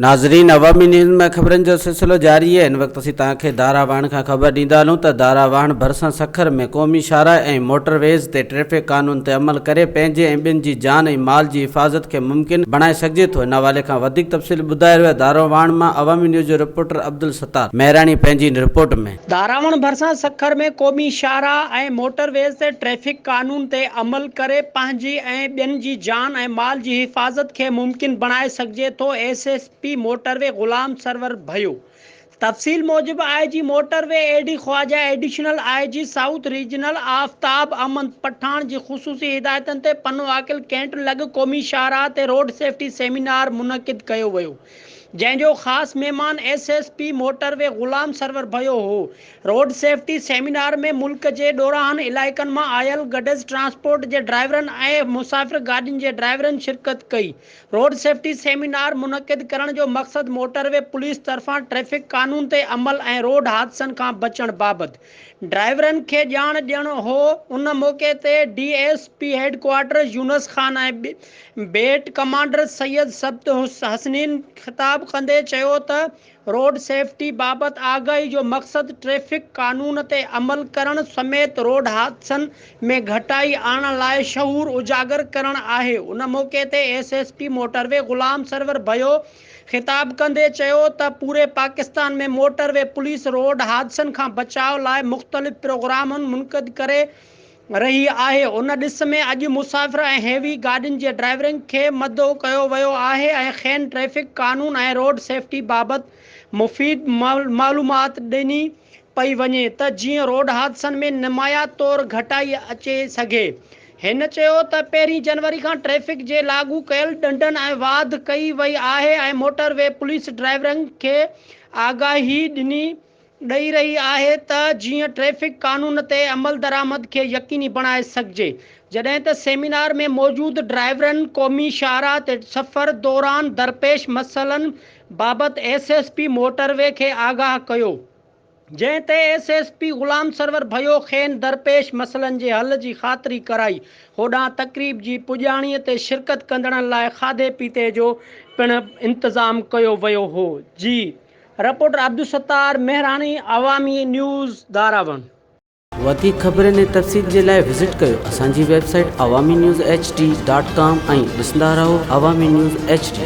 ناظرين عوامي نيوز ۾ خبرن جو سلسلو جاري آهي هن وقت اسين توهان کي دارا واهڻ کان خبر ڏيندا هلون ته دارا واهڻ ڀرسان سکر ۾ قومي شاهراهه ۽ موٽر ويز تي ٽريفڪ قانون تي عمل ڪري پنهنجي ۽ ٻين جي جان ۽ مال جي حفاظت کي ممڪن بڻائي سگهجي ٿو ان حوالي کان وڌيڪ تفصيل ٻڌائي رهيو آهي دارا واهڻ مان عوامي نيوز جو رپورٽر عبدالستار مهراڻي پنهنجي هن رپورٽ ۾. داراوڻ ڀرسان سکر ۾ قومي شاهراهه ۽ موٽر ويز تي ٽريفڪ قانون تي عمل ڪري پنهنجي ۽ ٻين جي جان ۽ مال جي حفاظت کي ممڪن بڻائي سگهجي ٿو، S S P motorway Ghulam Sarwar Bhayo. تفصيل موجب I G motorway A D Khawaja additional I G south regional Aftab Ahmed Pathan جي خصوصي هدايتن تي پنو عاقل ڪينٽ لڳ قومي شاهراهه تي روڊ سيفٽي سيمينار منعقد ڪيو ويو. جنهن جو خاص مهمان S S P motorway Ghulam Sarwar Bhayo هو. روڊ سيفٽي سيمينار ۾ ملڪ جي ڏورانهن علائقن مان آيل گڊز ٽرانسپورٽ جي ڊرائيورن ۽ مسافر گاڏين جي ڊرائيورن شرڪت ڪئي. روڊ سيفٽي سيمينار منعقد ڪرڻ جو مقصد موٽر وي پوليس طرفان ٽريفڪ قانون تي عمل ۽ روڊ حادثن کان بچڻ بابت ڊرائيورن کي ڄاڻ ڏيڻ هو. ان موقعي تي D S P headquarter Younis Khan ۽ beat commander Syed Sibt Hasnain خطاب ڪندي چيو ته روڊ سيفٽي بابت آگاهي جو مقصد ٽريفڪ قانون تي عمل ڪرڻ سميت روڊ حادثن ۾ گهٽائي آڻڻ لاء شعور اجاگر ڪرڻ آهي. ان موقعي تي S S P motorway Ghulam Sarwar Bhayo خطاب ڪندي چيو ته پوري Pakistan ۾ motor V police road حادثن کان بچاء لاء مختلف پروگرامن منعقد ڪري رهي آهي ان ڏس ۾ اڄ مسافر ۽ هيوي گاڏين جي ڊرائيورن کي مدعو ڪيو ويو آهي ۽ کين ٽريفڪ قانون ۽ روڊ سيفٽي بابت مفيد معلومات ڏني پئي وڃي ته جيئن روڊ حادثن ۾ نمايان طور گهٽائي اچي سگهي. هن چيو ته پهرين جنوري کان ٽريفڪ جي لاڳو ڪيل ڏنڊن ۽ واڌ ڪئي وئي آهي ۽ موٽر وي پوليس ڊرائيورن کي آگاهي ڏني ڏئي رهي آهي ته جيئن ٽريفڪ قانون تي عملدرآمد کي يقيني بڻائي سگهجي. جڏهن ته سيمينار ۾ موجود ڊرائيورن قومي شاهراهه تي سفر دوران درپيش مسئلن بابت S S P motorway کي آگاهه ڪيو، جنهن تي S S P Ghulam Sarwar Bhayo کين درپيش مسئلن جي حل جي خاطري ڪرائي. هوڏانهن تقريب جي پڄاڻي تي شرڪت ڪندڙن لاء کاڌي پيتي جو پڻ انتظام ڪيو ويو هو. جي رپورٽر عبدالستار مهراڻي، عوامي نيوز، داراوڻ. وڌيڪ خبرن ۽ تفصيل جي لاء وزٽ ڪيو اسان جي website Awami news H D dot com ۽ ڏسندا رهو عوامي نيوز ايڇ ڊي.